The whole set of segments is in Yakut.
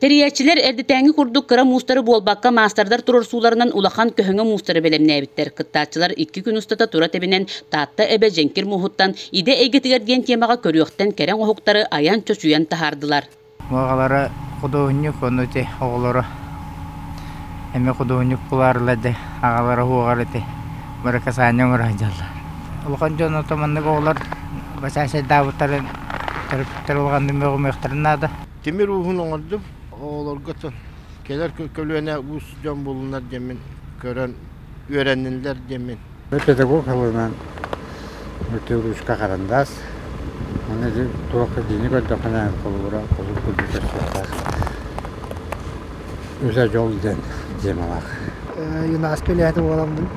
Тэрийээччилэр эрдэтээҥҥи курдук кыра муустары буолбакка, маастардар туруорсууларынан улахан көһөҥө муустары бэлэмнээбиттэр. Кыттааччылар икки күн устата тура тэбинэн Таатта эбэ дьэҥкир мууһуттан идэ эйгэтигэр диэн темаҕа көрүөхтэн кэрэ оҥоһуктары айан-чочуйан таһаардылар. Аҕалара худуоһунньук, ону ити оҕолоро эмиэ худуоһунньук булаарылар дэ, аҕалара уһуоҕар ити быракасаанньа оҥоро сылдьаллар. Улахан дьон ото маннык оҕолор бачаачайдаабыттарын төрөппүттэр улаханнык мөҕүмүөхтэрин наада. Тимир ууһун оҥордум. Оҕолорго кэлэр көлүөнэ уус дьон булунар диэммин көрөн үөрэннилэр диэммин. Педагог тылынан ручка харандаас уонна туох дьиэни көрдөххүнэ холобура холур курдук көстүөхтээх үлэ дьол диэн темалаах. ЮНЕСКО үлэһитэ буоламмын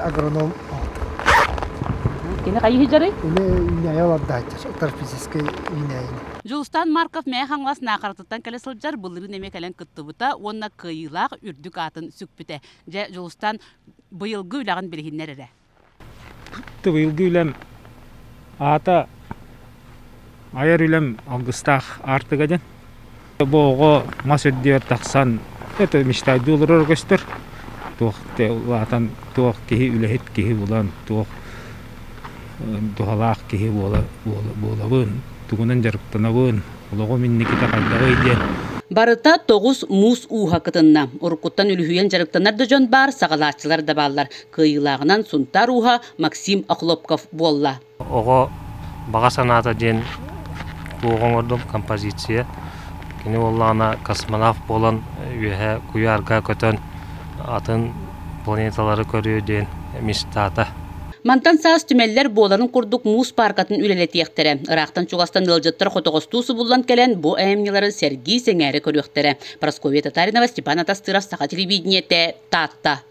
агроном Кини хайыы сылдьарый? Кини үүнээйи олордооччу, тропическай үүнээйини. Дьулустаан Марков Мэйэ Хаҥалас Наахаратыттан кэлэ сылдьар, былырыын эмиэ кэлэн кыттыбыта уонна кыайыылаах үрдүк аатын сүкпүтэ. Дьэ, Дьулустаан, быйылгы үлэҕин билиһиннэр эрэ. Быйылгы үлэм аата айар үлэм алгыстаах аартыга диэн. Бу оҕо мас үрдүгэр тахсан это мечтайдыы олорор көстөр. Туох улаатан туох киһи үлэһит киһи булан туох туһалаах киһи буола буолабын, тугунан дьарыктанабын, олоҕум инникитэ хайдаҕый диэн. Барыта тоҕус муус ууһа кытынна. Уруккуттан үлүһүйэн дьарыктанар да дьон баар, саҕалааччылар да бааллар. Кыайыылааҕынан Сунтаар ууһа Максим Охлопков буолла. Оҕо баҕа санаата диэн туох оҥордум композиция. Кини буоллаҕына космонавт буолан үөһэ куйаарга көтөн атын планеталары көрүө диэн мечтата. Мантан саас түмэллэр буоларын курдук муус пааркатын үлэлэтиэхтэрэ. Ыраахтан-чугастан ыалдьыттар хотоҕостуу субуллан кэлэн бу айымньылары сэргии-сэҥээрэ көрүөхтэрэ. Прасковья Татаринова, Степан Атастыров, Саха телевидениетэ, Таатта.